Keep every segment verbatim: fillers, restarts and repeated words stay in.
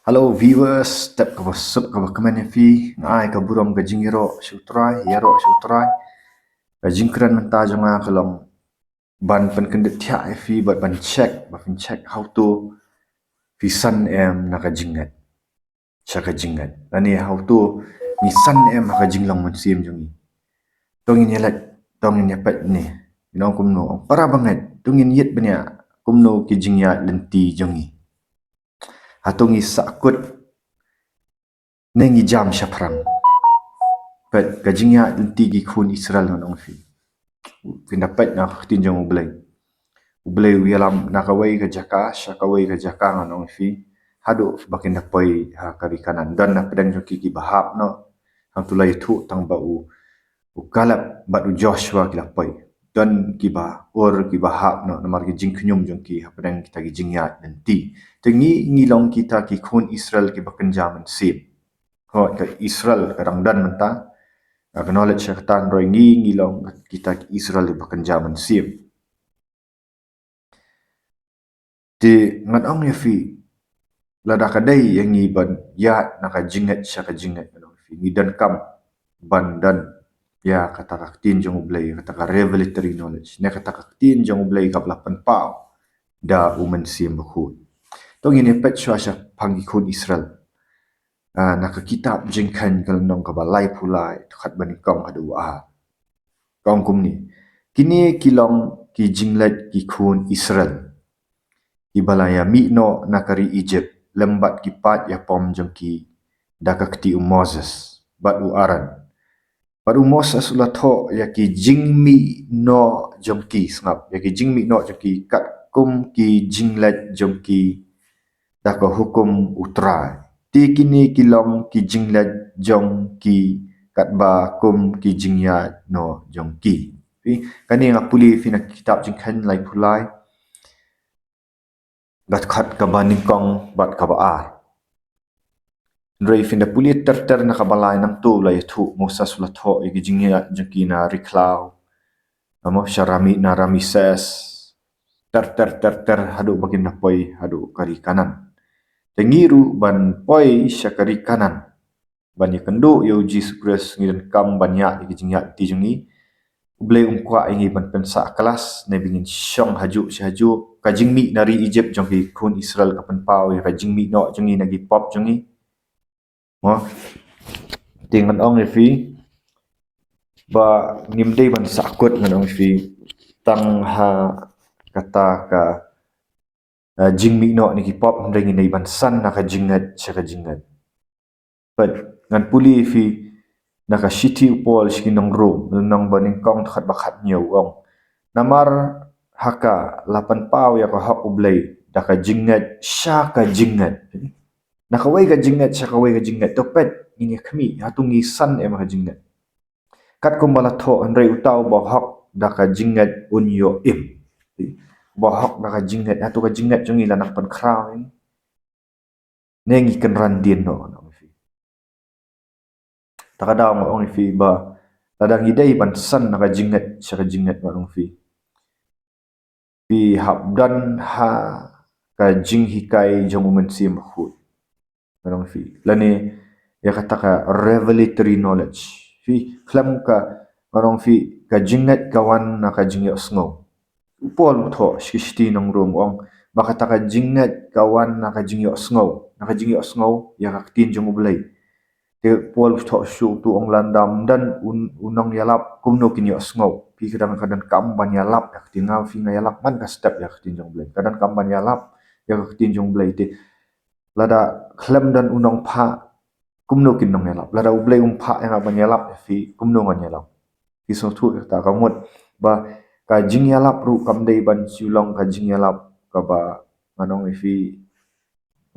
Hello viewers, tep kaba suk kaba kmen ïa phi. Nga ai ka burom ka jingïaroh sha u Trai, ïaroh sha u Trai. Ka jingkren mynta jong nga ka long ban pynkyndit thiah ïa phi bad ban check, ba phin check hato phi san em na ka jingngeit sha ka jingngeit, lane hato ngi san em ha ka jinglong mynsiem jong ngi. To ngin ïa leit, to ngin ïa peit ne, ngi ong kumno, ong para bangeit, to ngin ïit bniah kumno ki jingïaid lynti jong ngi. Hato ngi sahkut ne ngi jam shaphrang? Peit ka jingïaid lynti ki khun Israel, ngan ong ïa phi. Phin da peit na ka ktien jong U Blei. U Blei u ïalam na kawei ka jaka sha kawei ka jaka, ngan ong ïa phi, haduh ba kin da poi ha ka ri Kanaan. Don na pdeng jong ki kiba hap noh. Hangto la ïathuh tang ba u, u Kaleb bad u Joshua ki la poi. Don kiba, Ur, kiba hap noh namar ki jingkhñium jong ki hapdeng kita ki jingïaid lynti. Te ngi, ngi long kita ki khun Israel kiba kynja mynsiem. Hooid, ka Israel ka dang don mynta. Acknowledge kata, hynrei ngi, ngi long kita ki Israel kiba kynja mynsiem. Te ngan ong ïa phi, lada ka dei ïa ngi ban ïaid na ka jingngeit sha ka jingngeit, ngan ong ïa phi, ngi donkam ban don ïa kata ka ktien jong U Blei, kata ka revelatory knowledge, ne kata ka ktien jong U Blei kaba la pynpaw da U Mynsiem Bakhuid. To ngin ïa peit shuwa shaphang ki khun Israel. Ah, na ka kitab Jingkheiñ ka lynnong kaba laiphew lai, dkhot ba nyngkong haduh ar. Ka ong kumne: Kine ki long ki jingleit ki khun Israel, kiba la ïamih noh na ka ri Egypt lem bad ki paid ïapom jong ki, da ka kti u Moses bad u Aaron. Bad u Moses u la thoh ïa ki jingmih noh jong ki, sngap, ïa ki jingmih noh jong ki katkum ki jingleit jong ki, da ka hukum U Trai. Te kine ki long ki jingleit jong ki katba kum ki jingïaid noh jong ki. Phi, kane nga pule ïa phi na kitab Jingkheiñ laiphew lai, dkhot kaba nyngkong bad kaba ar. Hynrei phin da pule ter ter na kaba lai, nangto la ïathuh, Moses u la thoh ïa ki jingïaid jong ki na ri khlaw, mo, sha Rami-, na Rameses, ter ter ter ter haduh ba kin da poi haduh ka ri Kanaan. Te ngi ruh ban poi sha ka ri Kanaan, ban ïakynduh ïa U Jisu Khrist, ngi donkam ban ïaid ïa ki jingïaid lynti jong ngi. U Blei um kwah ïa ngi ban pynsah klas ne ba ngin shong hajuh shi hajuh. Ka jingmih na ri Egypt jong ki khun Israel ka pynpaw ïa ka jingmih noh jong ngi na ki pop jong ngi, mo. Te ngan ong ïa phi ba ngim dei ban sahkut, ngan ong ïa phi, tang ha kata ka, ah, jingmih noh na ki pop, hynrei ngin dei ban san na ka jingngeit sha ka jingngeit. Peit, ngan pule ïa phi na ka shithi u Paul sha ki nong Rom, lynnong ba nyngkong, dkhot ba khathynñiew, u ong: Namar ha ka la pynpaw ïa ka hok U Blei da ka jingngeit sha ka jingngeit. Na kawei ka jingngeit sha kawei ka jingngeit. To peit, ngin ïa khmih, hato ngi san em ha ka jingngeit? Katkum ba la thoh: Hynrei uta uba hok da ka jingngeit un ïoh im. Uba hok da ka jingngeit, hato ka jingngeit jong ngi la nang pynkhraw ïa ngi? Ne ngi kynran dien noh, ngan ong ïa phi. Ta ka daw ngan ong ïa phi ba lada ngi dei ban san na ka jingngeit sha ka jingngeit, ngan ong ïa phi, phi hap don ha ka jinghikai jong U Mynsiem Bakhuid, ngan ong ïa phi, lane ïa kata ka revelatory knowledge. Phi, khlem ka, ngan ong ïa phi, ka jingngeit ka wan na ka jingïohsngew. U Paul u thoh sha ki shithi nong Rom, u ong ba kata ka jingngeit ka wan na ka jingïohsngew, na ka jingïohsngew ïa ka ktien jong U Blei. Te u Paul u thoh shuh, uto u ong, lada ym don u, u nongïalap, kumno kin ïohsngew? Phi, ka dang, ka donkam ban ïalap ïa ka ktien. Nga, phi, nga ïalap man ka step ïa ka ktien jong U Blei. Ka donkam ban ïalap ïa ka ktien jong U Blei. Te lada khlem don u nongphah, kumno kin nongïalap? Lada U Blei um phah ïa nga ban ïalap ïa phi, kumno ngan ïalap? Phi sngewthuh ïa kata, ka mut ba ka jingïalap ruh kam dei ban shu long ka jingïalap kaba, ngan ong ïa phi,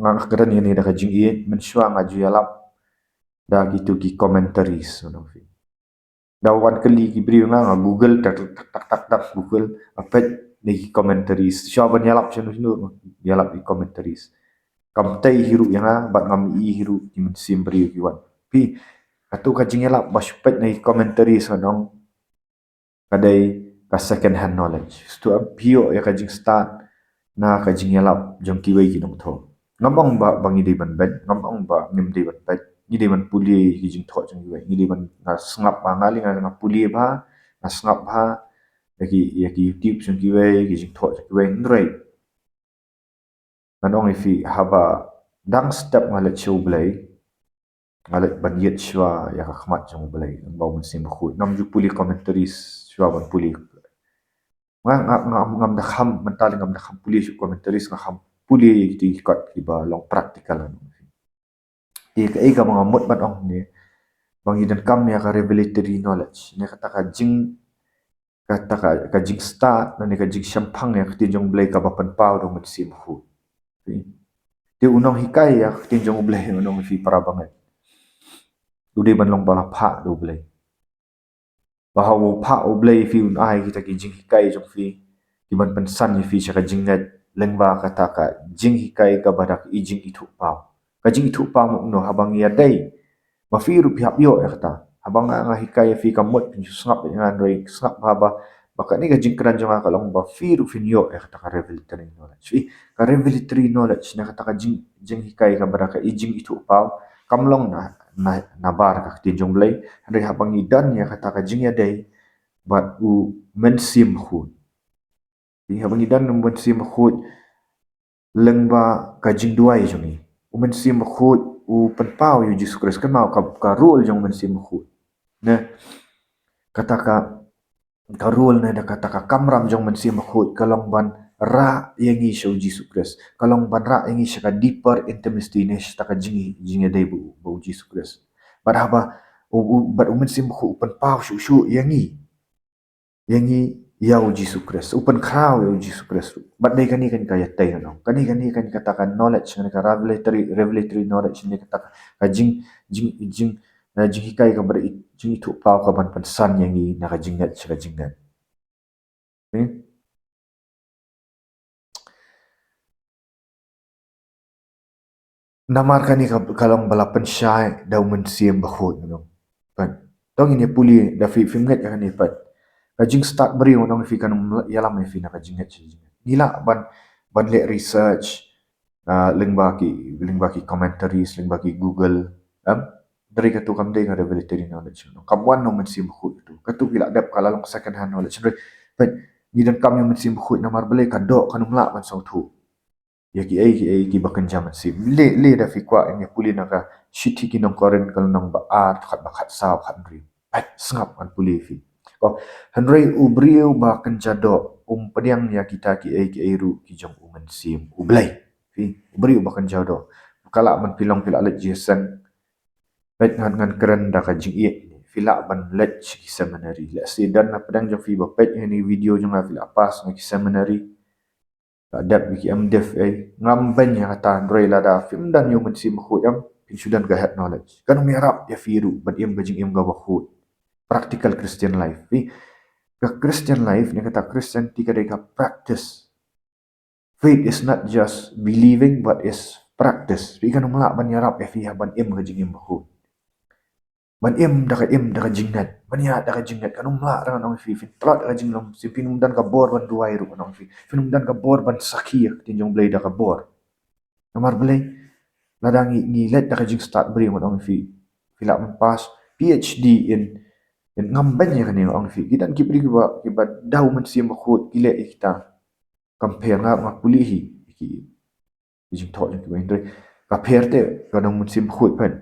nga kren ïa kane da ka jingïeit, mynshuwa nga ju ïalap da kito ki commentaries, ngan ong ïa phi. Da wan kylli ki briew, nga, nga Google, tak tak tak tak tak, Google, nga peit na ki commentaries. Shuwa ban ïalap shano shano, ïalap ki commentaries. Kam tei hi ruh ïa nga bad ngam i hi ruh ki mynsiem briew ki wan. Phi, kato ka jingïalap ba shu peit na ki commentaries, ngan ong, ka dei ka second hand knowledge. Shuh, phi ïoh ïa ka jingstad na ka jingïalap jong kiwei ki nongthoh. Ngam ong ba, ba ngi dei ban beit, ngam ong ba ngim dei ban beit, ngi dei ban pule ki jingthoh jong kiwei, ngi dei ban, nga sngap bha, nga lei nga, nga pule bha, nga sngap bha ïa ki, ïa ki YouTube jong kiwei, ki jingthoh jong kiwei, hynrei ngan ong ïa phi, haba dang step nga leit sha U Blei, nga leit ban ïeit shuwa ïa ka khmat jong U Blei, ïa U Mynsiem Bakhuid. Ngam ju pule commentaries shuwa ban pule. Nga, nga, nga, ngam da kham, mynta lei ngam da kham pule shuh commentaries, nga kham pule ïa ki kot kiba long practical. Te kaei kaba nga mut ban ong ne, ba ngi donkam ïa ka revelatory knowledge, ne kata ka jing, kata ka, ka jingstad, ne ka jingshemphang ïa ka ktien jong U Blei kaba pynpaw da U Mynsiem Bakhuid. Te u nonghikai ïa ka ktien jong U Blei, u nonghikai para bangeit, u dei ban long ba la phah da U Blei. Ba haba u phah U Blei ïa phi, un ai kita ki jinghikai jong phi, ki ban pynsan ïa phi sha ka jingngeit, lyngba kata ka jinghikai kaba da ka i jingithuhpaw. Ka jingithuhpaw mo, haba ngi ïadei, ba phi ruh phi hap ïoh ïa kata. Haba nga, nga hikai ïa phi, kam mut phin shu sngap ïa nga, hynrei sngap bha ba, ba kane ka jingkren jong nga ka long ba phi ruh phin ïoh ïa kata ka revelatory knowledge. Phi, ka revelatory knowledge, ne kata ka jing, jinghikai kaba da ka i jingithuhpaw, kam long na, na, na bar ka ktien jong U Blei, hynrei haba ngi don ïa kata ka jingïadei bad U Mynsiem Bakhuid. Te haba ngi don U Mynsiem Bakhuid lyngba ka jingduwai jong ngi, U Mynsiem Bakhuid u pynpaw ïa U Jisu Khrist, kynmaw ka, ka role jong U Mynsiem Bakhuid, ne kata ka, ka role ne da kata ka kamram jong U Mynsiem Bakhuid ka long ban rah ïa ngi sha U Jisu Khrist, ka long ban rah ïa ngi sha ka deeper intimacy, ne sha ka jing, jingïadei bad U, bad U Jisu Khrist. Bad haba u, u, bad U Mynsiem Bakhuid u pynpaw shuh shuh ïa ngi, ïa ngi ïa U Jisu Khrist, u pynkhraw ïa U Jisu Khrist ruh. Bad dei kane kan ka ïatei, ngan ong, kane, kane kan kata ka knowledge, kane ka revelatory, revelatory knowledge, ne kata ka jing, jing, jing, na jinghikai kaba da i, jingithuhpaw ka ban pynsan ïa ngi na ka jingngeit sha ka jingngeit. Hmm? Namar kane ka, ka long ba la pynshai da U Mynsiem Bakhuid, ngan ong. Peit. To ngin ïa pule, da phi, phim ngeit ïa kane, peit. Ka jingstad briew, ngan ong ïa phi, kan ym ïalam ïa phi na ka jingngeit sha ka jingngeit. Ngi lah ban, ban leh research, ah, lyngba ki, lyngba ki commentaries, lyngba ki Google, em? Hynrei katu kam dei ka revelatory knowledge, ngan ong. Kam wan na U Mynsiem Bakhuid katu. Katu ki lah dep ka la long second hand knowledge. Hynrei, peit, ngi donkam ïa U Mynsiem Bakhuid namar balei, ka doh kan ym lah ban sngewthuh ïa kiei kiei kiba kynja mynsiem. Leh, leh da phi kwah, ngi pule na ka shithi ki nong Korinth ka lynnong ba ar, dkhot ba khatsaw, khathynriew. Peit, sngap, ngan pule ïa phi. Ko, hynrei u briew ba kynja doh um pdiang ïa kita kiei kiei ruh ki jong U Mynsiem U Blei. Phi, u briew ba kynja doh. Ka lah ban phi long phi lah leit jingïaseng. Peit, ngan, ngan kren da ka jingïeit. Phi lah ban leit sha ki seminary. Lehse don na pdeng jong phi ba peit ïa kane ka video jong nga, phi lah pass na ki seminary. Lah dep ïa ki M.Div, eh. Ngam beiñ ïa kata, hynrei lada phim don ïa U Mynsiem Bakhuid, em, phin shu don ka head knowledge. Kan ym ïarap ïa phi ruh ban im ka jingim kaba khuid. Practical Christian life. Phi, ka Christian life, ne kata Christianity ka dei ka practice. Faith is not just believing, but is practice. Phi, kan ym lah ban ïarap ïa phi ha ban im ka jingim bakhuid. Ban im da ka, im da ka jingngeit. Ban ïaid da ka jingngeit. Kan ym lah, ngan ong ïa phi, phin tlot da ka jinglong mynsiem, phin ym don ka bor ban duwai ruh, ngan ong ïa phi. Phin ym don ka bor ban sakhi ïa ka ktien jong U Blei da ka bor. Namar balei? Lada ngi, ngi leit da ka jingstad briew, ngan ong ïa phi, phi lah ban pass PhD in, in ngam beiñ ïa kane, ngan ong ïa phi. Ki don ki briew kiba, kiba da U Mynsiem Bakhuid ki leh ïa kita. Compare, nga, nga pule hi ki, ki jingthoh jong kiwei, hynrei ka pher te ka da U Mynsiem Bakhuid, peit.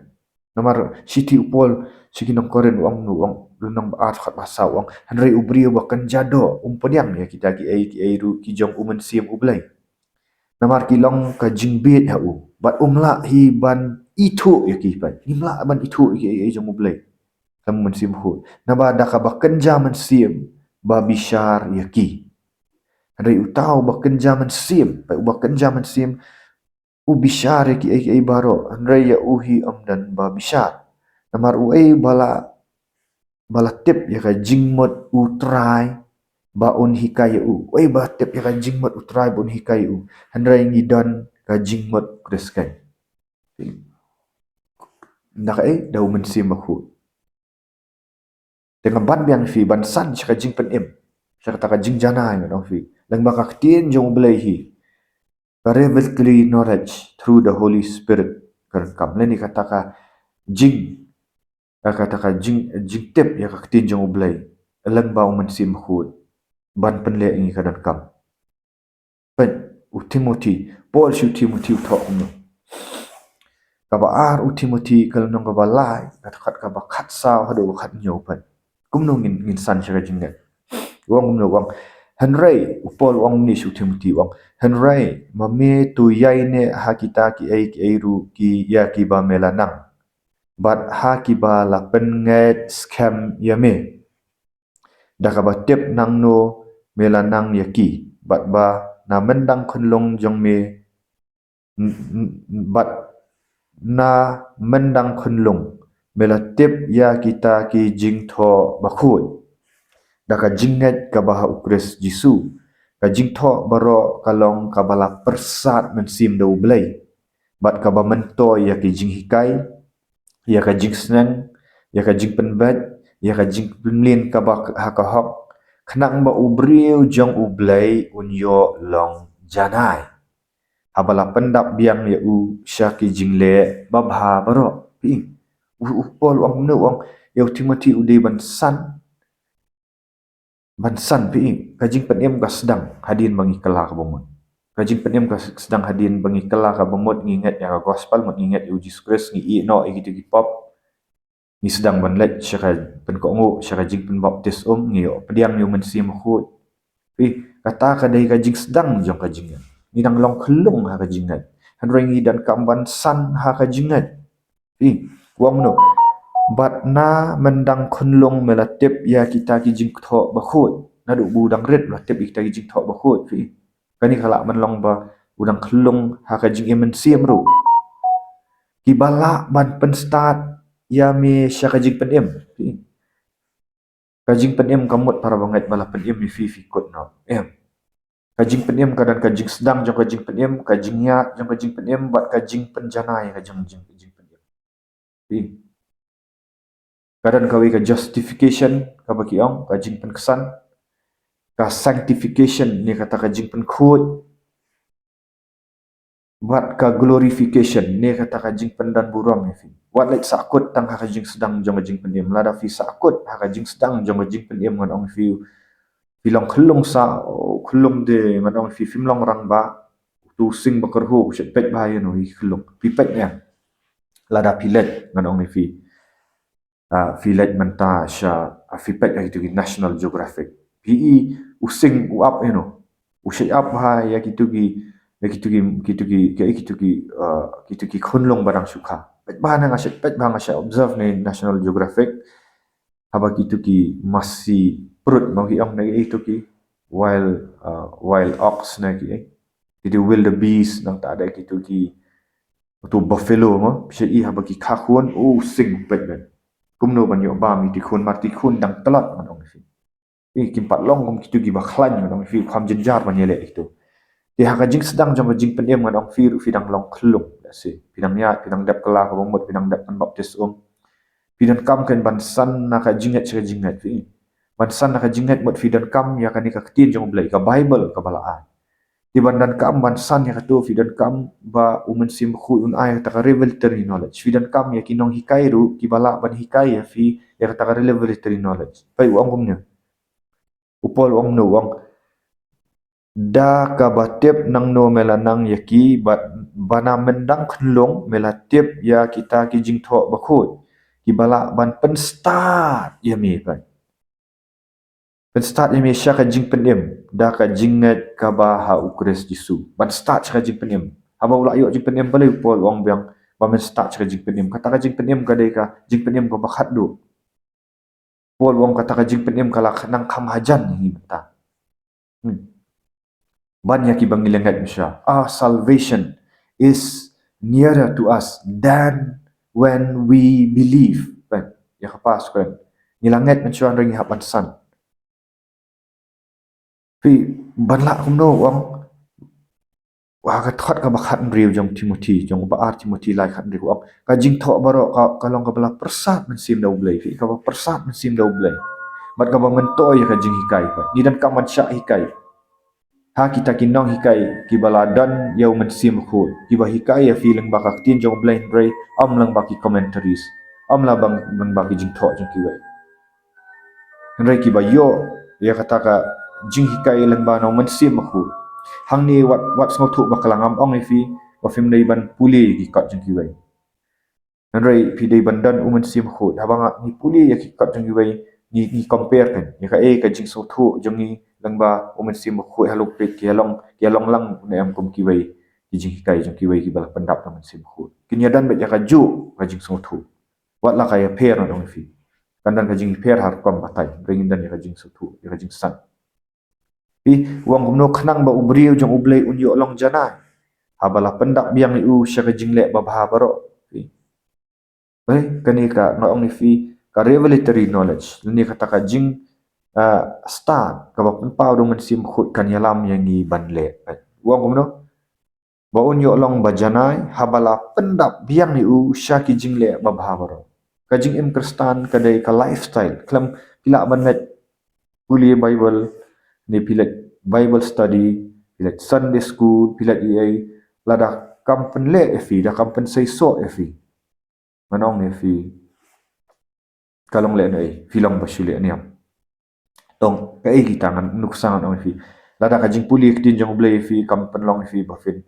Namar shithi u Paul sha ki nong Korinth u ong, u ong, lynnong ba ar, dkhot ba saw, u ong, hynrei u briew ba kynja doh um pdiang ïa kita kiei kiei ruh ki jong U Mynsiem U Blei. Namar ki long ka jingbieit ha u, bad um lah hi ban ithuh ïa ki, peit. Ngim lah ban ithuh ïa kiei kiei jong U Blei khlem U Mynsiem Bakhuid. Naba da kaba kynja mynsiem ba bishar ïa ki. Hynrei uta uba kynja mynsiem, peit, uba kynja mynsiem u bishar ïa kiei kiei baroh, hynrei ïa u hi ym don ba bishar. Namar uei ba la, ba la tip ïa ka jingmut U Trai ba un hikai ïa u? Uei ba la tip ïa ka jingmut U Trai ba un hikai ïa u? Hynrei ngi don ka jingmut Khrist keiñ. Da kaei? Da U Mynsiem Bakhuid. Te nga ban biang ïa phi ban san sha ka jingpynim, sha kata ka jingjanai, ngan ong ïa phi, lyngba ka ktien jong U Blei hi. Ka revelatory knowledge through the Holy Spirit ka donkam. Lane kata ka jing, kata ka jing, jingtip ïa ka ktien jong U Blei lyngba u Mynsiem Bakhuid ban pynleh ïa ngi ka donkam. Peit, u Timothy, Paul sha u Timothy u thoh kumno. Kaba ar u Timothy ka lynnong kaba lai, ka dkhot kaba khatsaw haduh khathynñiew, peit. Kumno ngin, ngin san sha ka jingngeit. U ong kumno, u ong. Hynrei, u Paul u ong kumne sha u Timothy, u ong. Hynrei, ma me to ïaineh ha kita kiei kiei ruh ki ïa kiba me la nang. Bad ha kiba la pynngeit skhem ïa me. Da kaba tip nangno me la nang ïa ki. Bad ba na myndang khunlung jong me, n-, n-, bad na myndang khunlung me la tip ïa kita ki jingthoh bakhuid. Da ka jingngeit kaba ha u Khrist Jisu. Ka jingthoh baroh ka long kaba la pyrsad mynsiem da U Blei. Bad kaba myntoi ïa ki jinghikai, ïa ka jingsneng, ïa ka jingpynbeit, ïa ka jingpynmlien kaba ha ka hok, khnang ba u briew jong U Blei un ïoh long janai. Haba la pyndap biang ïa u sha ki jingleh babha baroh. Phi, u, u Paul u ong kumno, u ong ïa u Timothy u dei ban san, ban san, phi, ka jingpynim ka sdang hadien ba ngi kylla kaba mut. Ka jingpynim ka sdang hadien ba ngi kylla kaba mut, ngi ngeit ïa ka gospel, mut ngi ngeit ïa u Jisu Khrist, ngi ïehnoh ïa kito ki pop. Ngi sdang ban leit sha ka pynkohnguh, sha ka jingpynbaptis um, ngi ïoh pdiang ïa u Mynsiem Bakhuid. Phi, kata ka dei ka jingsdang jong ka jingngeit. Ngi dang long khyllung ha ka jingngeit. Hynrei ngi donkam ban san ha ka jingngeit. Phi, u ong kumno. Bad na myndang khunlung me la tip ïa kita ki jingthoh bakhuid. Naduh ba u dang rit la tip ïa kita ki jingthoh bakhuid. Phi, kane ka lah ban long ba u dang khyllung ha ka jingim mynsiem ruh. Kiba lah ban pynstad ïa me sha ka jingpynim. Phi, ka jingpynim kam mut para bangeit ba la pynim ïa phi, phi kut noh. Em. Ka jingpynim ka don ka jingsdang jong ka jingpynim, ka jingïaid jong ka jingpynim, bad ka jingpynjanai ka jong jing, jingpynim. Phi, ka don kawei ka justification, kaba ki ong, ka jingpynksan, ka sanctification, ne kata ka jingpynkhuid, bad ka glorification, ne kata ka jingpyndonburom ïa phi. Wat leit sahkut tang ha ka jingsdang jong ka jingpynim. Lada phi sahkut ha ka jingsdang jong ka jingpynim, ngan ong ïa phi, phi long khyllung sah, oh, khyllung de, ngan ong ïa phi, phim long rangbah. Uto u sing ba kyrhuh u shait peit bha ïano hi khyllung. Phi peit ne em? Lada phi leit, ngan ong ïa phi, ah, phi leit mynta sha, ah, phi peit ha kito ki National Geographic. Phi i u sing u ap ïano. U shait ap bha ïa kito ki, ïa kito ki, kito ki, ïa kito ki, ah, kito ki khunlung ba dang shu kha. Peit bha, nga shait peit bha, nga shait observe ne National Geographic. Haba kito ki masi prut, mo, ki ong ne kito ki wild, ah, wild ox ne ki, eh. Kito wildebeest, nangta da kito ki, uto buffalo, mo. Phi shait i haba ki kha khun, u sing peit bha. Kumno ban ïoh bam ïa ki khun, namar ki khun dang tlot, ngan ong ïa phi. Phi, kim pat long kum kito kiba khlaiñ, ngan ong ïa phi, kham jynjar ban ïaleh ïa kito. Te ha ka jingsdang jong ka jingpynim, ngan ong ïa phi ruh, phi dang long khyllung, let's say. Phi dang ïaid, phi dang dep kylla kaba mut, phi dang dep pynbaptis um. Phi donkam kan ban san na ka jingngeit sha ka jingngeit, phi. Ban san na ka jingngeit mut phi donkam ïa kane ka ktien jong U Blei, ka Bible kaba la ai. Te ban donkam ban san ïa kato, phi donkam ba u Mynsiem Bakhuid un ai kata ka revelatory knowledge. Phi donkam ïa ki nonghikai ruh kiba lah ban hikai ïa phi ïa kata ka revelatory knowledge. Peit u ong kumne. U Paul u ong kumno, u ong. Da kaba tip nangno me la nang ïa ki, bad ba na myndang khunlung me la tip ïa kita ki jingthoh bakhuid, kiba lah ban pynstad ïa me, peit. Pynstad ïa me sha ka jingpynim da ka jingngeit kaba ha u Khrist Jisu. Ban stad sha ka jingpynim. Haba u la ïoh jingpynim, balei u Paul u ong biang ba men stad sha ka jingpynim? Kata ka jingpynim ka dei ka jingpynim kaba khatduh. Paul u ong kata ka jingpynim ka la nang kham hajan ïa ngi mynta. Hmm. Ban ïa kiba ngi la ngeit mynshuwa. Our salvation is nearer to us than when we believe. Kan? Ïa ka pas kan. Ngi la ngeit mynshuwa hynrei ngi hap ban san. Phi, ban lah kumno u ong. Ha ka dkhot kaba khathynriew jong Timothy, jong ba ar Timothy lai khathynriew u ong. Ka jingthoh baroh ka, ka long kaba la pyrsad mynsiem da U Blei. Phi, kaba pyrsad mynsiem da U Blei. Bad kaba myntoi ïa ka jinghikai. Phi, ngi donkam ban shah hikai. ha kita ki nonghikai kiba la don ïa u Mynsiem Bakhuid, kiba hikai ïa phi lyngba ka ktien jong U Blei hynrei ym lyngba ki commentaries, ym lyngba, lyngba ki jingthoh jong kiwei. Hynrei kiba ïoh ïa kata ka jinghikai lyngba na u Mynsiem Bakhuid. Hangne wat, wat sngewthuh bakla, ngam ong ïa phi ba phim dei ban pule ki kot jong kiwei. Hynrei phi dei ban don u Mynsiem Bakhuid. Haba ngi pule ïa ki kot jong kiwei, ngi, ngi compare kan ïa kaei ka jingsngewthuh jong ngi lyngba u Mynsiem Bakhuid, halor phi, ki long, ki long lang ne em kum kiwei ki jinghikai jong kiwei kiba la pyndap da u Mynsiem Bakhuid? Kin ïa don beit ïa kajuh ka jingsngewthuh. Wat la ka ïapher, ngan ong ïa phi. Kan don ka jingïapher ha rukom batai, hynrei ngin don ïa ka jingsngewthuh, ïa ka jingsan. Phi, u ong kumno? Khnang ba u briew jong U Blei un ïoh long janai, haba la pyndap biang ïa u sha ka jingleh babha baroh. Phi. Eh, kane ka, nga ong ïa phi, ka revelatory knowledge, lane kata ka jing, ah, stad kaba pynpaw da u Mynsiem Bakhuid kan ïalam ïa ngi ban leh. U ong kumno? Ba un ïoh long ba janai, haba la pyndap biang ïa u sha ki jingleh babha baroh. Ka jingim Khristan ka dei ka lifestyle. Khlem phi lah ban leit pule Bible, ne phi leit Bible study, phi leit Sunday school, phi leit ei ei, lada kam pynleh ïa phi, da kam pynseisoh ïa phi, ngan ong ïa phi, ka long lehnohei, phi long ba shu leh niam. Tang kaei kita, ngan nuksa, ngan ong ïa phi, lada ka jingpule ktien jong U Blei ïa phi kam pynlong ïa phi ba phin,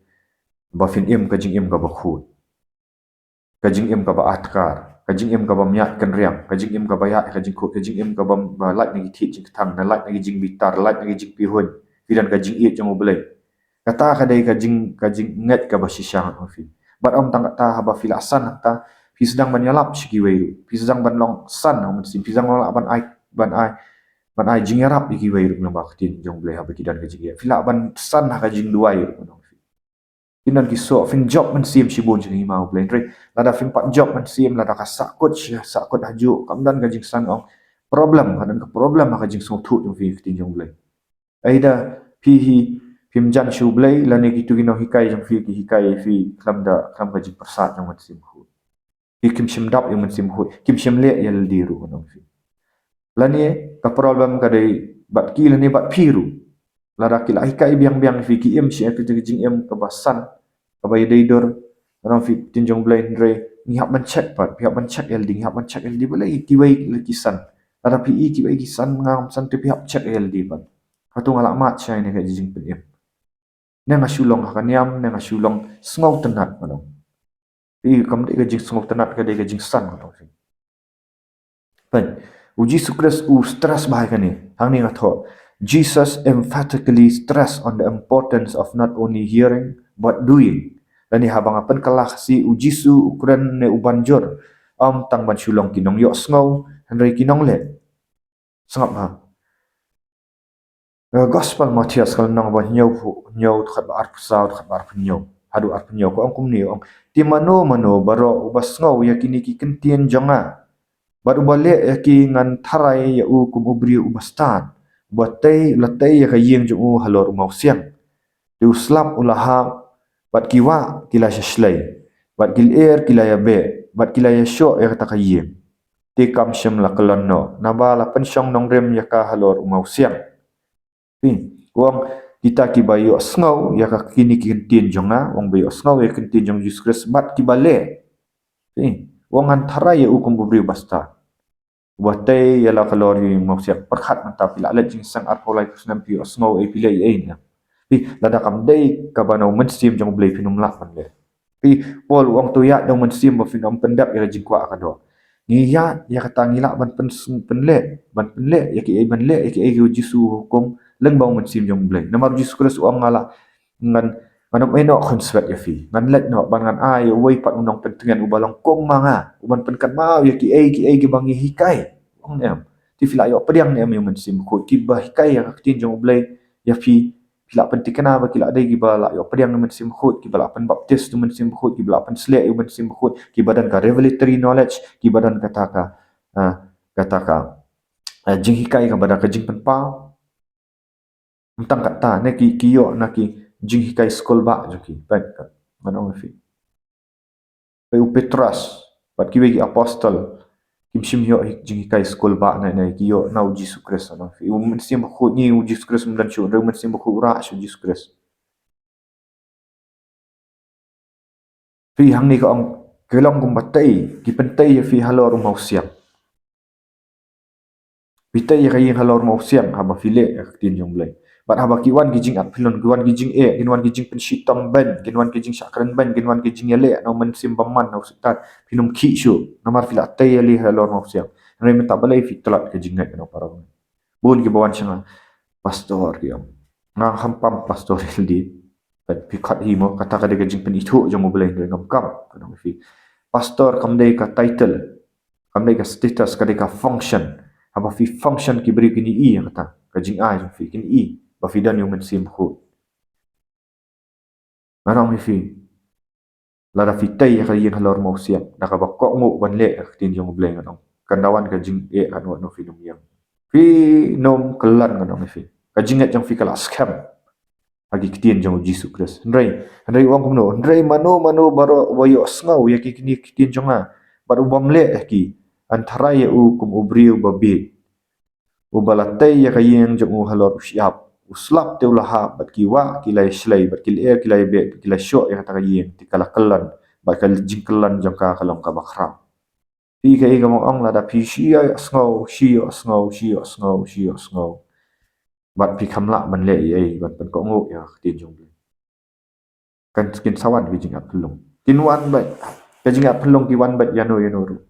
ba phin im ka jingim kaba khuid, ka jingim kaba atkar, ka jingim kaba miat kynriang, ka jingim kaba ïaid ka jingkhuid, ka jingim kaba, ba lait na ki thied jingkthang, na lait na ki jingbitar, lait na ki jingpihuiñ, phi don ka jingïeit jong U Blei. Kata ka dei ka jing, ka jingngeit kaba shisha, ngan ong ïa phi. Bad ym tang kata, haba phi la san kata, phi sdang ban ïalap sha kiwei ruh, phi sdang ban long san ha u Mynsiem, phi sdang lah ban ai, ban ai, ban ai jingïarap ïa kiwei ruh lyngba ka ktien jong U Blei haba ki don ka jingïeit. Phi lah ban san ha ka jingduwai ruh, ngan ong ïa phi. Kin don ki soh, phin jop mynsiem shibun sha ka hima U Blei, hynrei lada phim pat jop mynsiem, lada ka sahkut sha, sahkut hajuh, kam don ka jingsan, ong, problem, ka don ka problem ha ka jingsngewthuh jong phi ïa ka ktien jong U Blei. Either phi hi phim jan sha U Blei, lane kitu ki nonghikai jong phi ki hikai ïa phi khlem da, khlem ka jingpyrsad jong u Mynsiem Bakhuid. Ki, kim shym dap ïa u Mynsiem Bakhuid, kim shym leh ïalade ruh, ngan ong ïa phi. Lane ka problem ka dei bad ki, lane bad phi ruh. Lada ki la hikai biang biang ïa phi, ki im sha ka jingim kaba san, kaba ïadei dur, ngan ong ïa phi, ktien jong U Blei, hynrei ngi hap ban check pat, phi hap ban check ïalade, ngi hap ban check ïalade, balei kiwei la ki san. Lada phi i kiwei ki san, ngam san, te phi hap check ïalade pat. Hato nga la mad shai ne ka jingpynim? Ne nga shu long ha ka niam, ne nga shu long sngewtynnat, ngan ong. Phi, kam dei ka jingsngewtynnat, ka dei ka jingsan, ngan ong ïa phi. Pyn, u Jisu Khrist u stress bha ïa kane. Hangne nga thoh, Jesus emphatically stress on the importance of not only hearing but doing. Lane haba nga pynkylla Khasi, u Jisu u kren ne u ban jur, ym tang ban shu long ki nongïohsngew, hynrei ki nongleh. Sngap ha. Eh, Gospel Mathaios ka lynnong ba hynñiew, hynñiew, dkhot ba arphew saw, dkhot ba arphew hynñiew haduh arphew hynñiew, ka ong kumne, ong, te mano mano baroh uba sngew ïa kine ki kyntien jong nga bad uba leh ïa ki, ngan tharai ïa u kum u briew uba stad, uba tei, la tei ïa ka ïing jong u halor u mawsiang. Te u slap u la hap, bad ki wah ki la sha shlei, bad ki lyer ki la ïabeh, bad ki la ïashoh ïa kata ka ïing. Te kam shym la kyllon noh, naba la pynshong nongrim ïa ka halor u mawsiang. Phi, u ong, kita kiba ïohsngew ïa ka, kine ki kyntien jong nga, u ong, ba ïohsngew ïa ki kyntien jong u Jisu Khrist bad kiba leh. Phi, u ong, ngan tharai ïa u kum u briew uba stad, uba tei ïa la ka lor ïa u mawsiang. Pyrkhat mynta, phi la leit jingïaseng arphew laiphew snem, phi ïohsngew ei, phi leh ei ne? Phi, lada kam dei kaba na u Mynsiem jong U Blei, phin ym lah ban leh. Phi, Paul u ong, to ïaid da u Mynsiem ba phin ym pyndep ïa ka jingkwah ka doh. Ngi ïaid ïa kata, ngi lah ban pyn, pynleh, ban pynleh ïa kiei, ban leh ïa kiei ki u Jisu u hukum lyngba u Mynsiem jong U Blei. Namar u Jisu Khrist u ong, nga la, ngan, ngan ym ïehnoh khunswet ïa phi. Ngan leit noh ban ngan ai uwei pat u nongpyntngen uba long kum ma nga, uban pynkynmaw ïa kiei kiei kiba ngi hikai. U ong ne em? Te phi la ïoh pdiang ne em ïa u Mynsiem Bakhuid? Kiba hikai ïa ka ktien jong U Blei ïa phi, phi la pynthikna ba ki la dei kiba la ïoh pdiang ïa u Mynsiem Bakhuid, kiba la pynbaptis da u Mynsiem Bakhuid, kiba la pynsleh ïa u Mynsiem Bakhuid, kiba don ka revelatory knowledge, kiba don kata ka, ah, kata ka, ah, jinghikai kaba da ka jingpynpaw. Ym tang kata, ne ki, ki ïoh na ki jinghikai skul bah jong ki. Peit, ngan ong ïa phi. Peit u Petros bad kiwei ki apostol, Kim shym ïoh hi jinghikai skul ba na na ki ïoh na u Jisu Khrist, no. Phi, u Mynsiem Bakhuid, ngi, u Jisu Khrist ym don shuh, hynrei u Mynsiem Bakhuid u rah sha u Jisu Khrist. Phi, hangne ka ong, ka long kumba tei, ki pyntei ïa phi halor u mawsiang. Phi tei ïa ka ïing halor u mawsiang, haba phi leh ïa ka ktien jong u Blei. Bad haba ki wan ki jingatphyllung, ki wan ki jingeh, ki wan ki jingpynshitom beiñ, ki wan ki jingshah kren beiñ, ki wan ki jingïaleh na u mynsiem bymman, na u Soitan, phin ym khih shuh, namar phi la tei ïa lade halor u mawsiang. Hynrei mynta balei phi tlot ka jingngeit, kynnoh para bangeit? Bun kiba wan sha nga, "Pastor," ki ong, "nga ngam pam pastor ïa lade." Bad phi khot hi mo, kata ka dei ka jingpynithuh jong u Blei, hynrei ngam kam, kynnoh ïa phi. Pastor kam dei ka title, kam dei ka status, ka dei ka function. Haba phi function, ki briew kin ïohi ïa kata ka jingai jong phi, kin ïohi ba phi don ïa u Mynsiem Bakhuid. Ngan ong ïa phi, lada phi tei ïa ka ïing halor u mawsiang, da kaba kohnguh ban leh ïa ka ktien jong u Blei, ngan ong, kan da wan ka jingeh, ngan ong, ngan ong, phin ym ïeng, phin ym kyllon, ngan ong ïa phi. Ka jingngeit jong phi ka la skhem ha ki ktien jong u Jisu Khrist. Hynrei, hynrei u ong kumno? "Hynrei mano mano baroh uba ïohsngew ïa ki, kine ki ktien jong nga, bad u bym leh ïa ki, ngan tharai ïa u kum u briew babieit, uba la tei ïa ka ïing jong u halor u shyiap. U slap te u la hap, bad ki wah ki la ïashlei, bad ki lyer ki la ïabeh, bad ki la shoh ïa kata ka ïing, te ka la kyllon, bad ka jingkyllon jong ka ka long kaba khraw." Phi, kaei kaba nga ong, lada phi shu ïohsngew, shu ïohsngew, shu ïohsngew, shu ïohsngew, bad phi khlem lah ban leh ei ei ban pynkohnguh ïa ka ktien jong u Blei, kan, kin sa wan ka jingatphyllung. Kin wan beit ka jingatphyllung, ki wan beit ïano ïano ruh.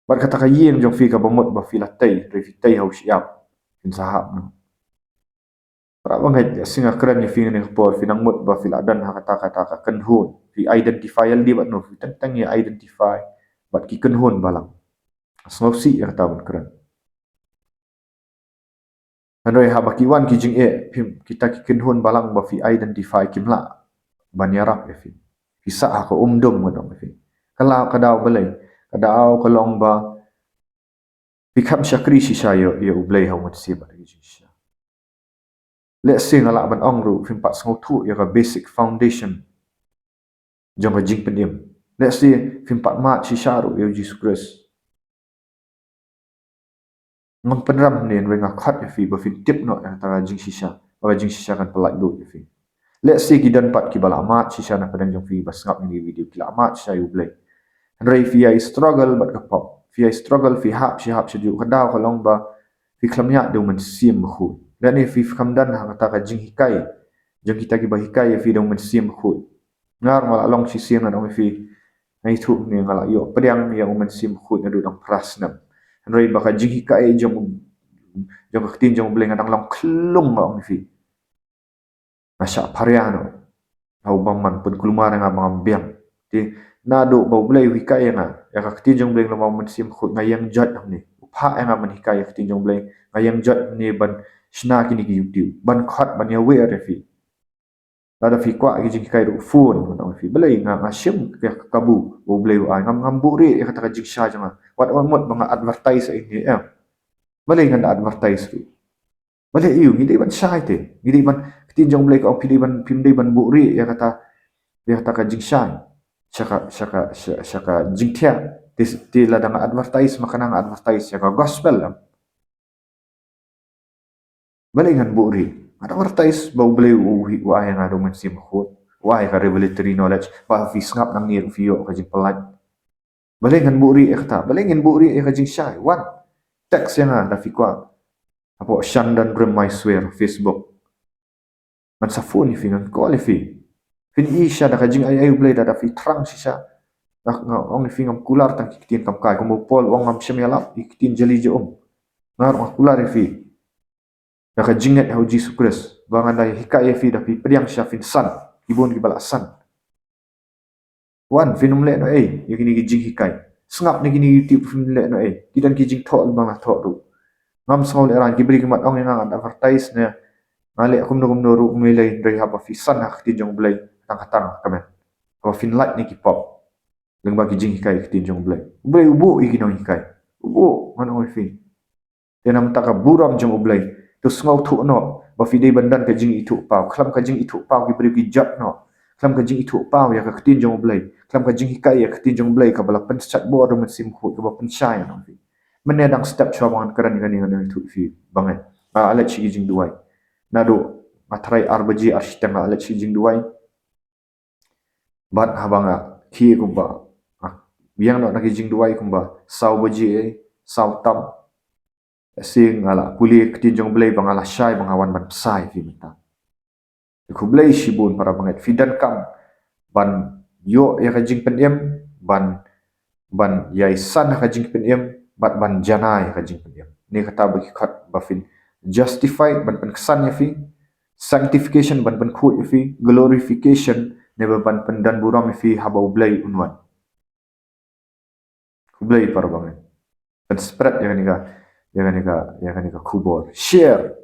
Bad kata ka ïing jong phi kaba mut ba phi la tei, hynrei phi tei ha u shyiap, kin sa hap noh. Para bangeit, shisha nga kren ïa phi kane ka por, phi nang mut ba phi la don ha kata, kata ka kynhun. Phi identify ïa lade bad no? Phi teng teng ïa identify bad ki kynhun balang. Sngewsih ïa kata ban kren. Hynrei haba ki wan ki jingeh, phi, kita ki kynhun balang ba phi identify kim lah ban ïarap ïa phi. Phi sah ha ka umdum, ngan ong ïa phi. Ka la, ka daw balei? Ka daw ka long ba phi khlem shakri shisha ïa, ïa u Blei ha u Mynsiem bad ha ki jingshisha. Lehse nga lah ban ong ruh, phim pat sngewthuh ïa ka basic foundation jong ka jingpynim. Lehse phim pat mad shisha ruh ïa u Jisu Khrist. Ngam pynrem hangne, hynrei nga khot ïa phi ba phin tip noh ïa kata ka jingshisha, ba ka jingshisha kan pyllait lut ïa phi. Lehse ki don pat kiba la mad shisha na pdeng jong phi ba sngap ïa kane ka video, ki la mad shisha ïa u Blei. Hynrei phi ïai struggle bad ka pop. Phi ïai struggle, phi hap shi hap shi juh. Ka daw ka long ba phi khlem ïaid da u Mynsiem Bakhuid. Lane phi khlem don ha kata ka jinghikai jong kita kiba hikai ïa phi da u Mynsiem Bakhuid. Nga ruh nga la long shisien, ngan ong ïa phi, nga ithuh ne nga la ïoh pdiang ïa u Mynsiem Bakhuid naduh dang phra snem. Hynrei ba ka jinghikai jong, jong ka ktien jong u Blei nga dang long khlung, nga ong ïa phi. Nga shah pharia noh ha u bymman, pynkulmar ïa nga ba ngam biang. Te naduh ba u Blei u hikai ïa nga ïa ka ktien jong u Blei lem bad u Mynsiem Bakhuid, nga ïeng joit hangne. U phah ïa nga ban hikai ïa ka ktien jong u Blei, nga ïeng joit hangne ban shna kine ki YouTube, ban khot, ban ïawer ïa phi. Lada phi kwah ki jinghikai ruh phone, ngan ong ïa phi. Balei nga, nga shim ka kabu ba u Blei u ai? Ngam, ngam buhrieh ïa kata ka jingshai jong nga. Wat, wat mut ba nga advertise ïa ine, em. Balei ngan da advertise ruh? Balei ïa u? Ngi dei ban shai te. Ngi dei ban, ka ktien jong u Blei ka ong phi dei ban, phim dei ban buhrieh ïa kata, ïa kata ka jingshai sha ka, sha ka, sha, sha ka jingthiah. Te, te lada nga advertise, ma kane nga advertise ïa ka gospel, em. Balei ngan buhrieh? Nga advertise ba u Blei u, u, u ai ïa nga da u Mynsiem Bakhuid, u ai ka revelatory knowledge, ba phi sngap nangne ruh phi ïoh ka jingpyllait. Balei ngan buhrieh ïa kata? Balei ngan buhrieh ïa ka jingshai? Wan, text ïa nga da phi kwah. Hapoh Shandan Rim Maiswer Facebook. Ngan sa phone ïa phi, ngan call ïa phi. Phin ïohi shisha da ka jingai ai u Blei, da, da phi thrang shisha. Nga, nga ong ïa phi, ngam kular tang ki ktien kam kai. Kumba u Paul u ong, ngam shym ïalap ïa ki ktien jali jong um. Nga ruh nga kular ïa phi da ka jingngeit ha u Jisu Khrist, ba ngan da hikai ïa phi, da phi pdiang shisha, phin san. Ki bun kiba la san. Wan, phin ym leh noh ei ïa kine ki jinghikai. Sngap na kine ki YouTube, phin ym leh noh ei. Ki don ki jingthoh ba nga thoh ruh. Ngam sngewlehraiñ, ki briew ki mat ong ïa nga ngan advertise ne nga leh kumno kumno ruh, ym lei, hynrei haba phi san ha ka ktien jong u Blei, tang katang ka met. Haba phin lait na ki pop lyngba ki jinghikai ka ktien jong u Blei. U Blei u buh ïa ki nonghikai. U buh, ngan ong ïa phi. Te namar ka burom jong u Blei, to sngewthuh noh ba phi dei ban don ka jingithuhpaw. Khlem ka jingithuhpaw ki briew ki jot noh. khlem ka jingithuh paw ïa ka ktien jong U Blei, khlem ka jinghikai ïa ka ktien jong U Blei kaba la pynshait bor da U Mynsiem Bakhuid kaba pynshai ïa ngi. Mynne dang step shuwa ba ngan kren ïa kane, ngan ïathuh ïa phi ba ngan, ah, nga leit sha ki jingduwai. Naduh nga trai ar baje ar shiteng nga leit sha ki jingduwai. Bad haba nga khie kumba, ah, biang noh na ki jingduwai kumba saw baje, eh, saw tam. Shisha nga la pule ktien jong U Blei ba nga la shai ba nga wan ban bsa ïa phi mynta. Khublei shibun para bangeit, phi donkam ban ïoh ïa ka jingpynim, ban, ban ïai san ha ka jingpynim, bad ban janai ha ka jingpynim. Ne kata ba ki khot ba phin justified, ban pynksan ïa phi, sanctification, ban pynkhuid ïa phi, glorification, ne ba ban pyndonburom ïa phi haba U Blei un wan. Khublei para bangeit. Pynspread ïa kane ka, ïa kane ka, ïa kane ka khubor. Share.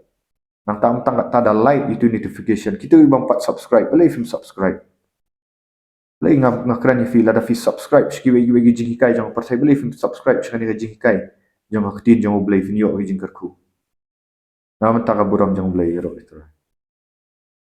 Nangta ym tang kata, da like ïa uto u notification. Kito ki bym pat subscribe, balei phim subscribe? Balei nga, nga kren ïa phi, lada phi subscribe sha kiwei kiwei ki jinghikai jong ka pyrthei, balei phim subscribe sha kane ka jinghikai jong ka ktien jong U Blei, phin ïoh ka jingkyrkhu. Namar kata ka burom jong U Blei ïaroh ïa u Trai.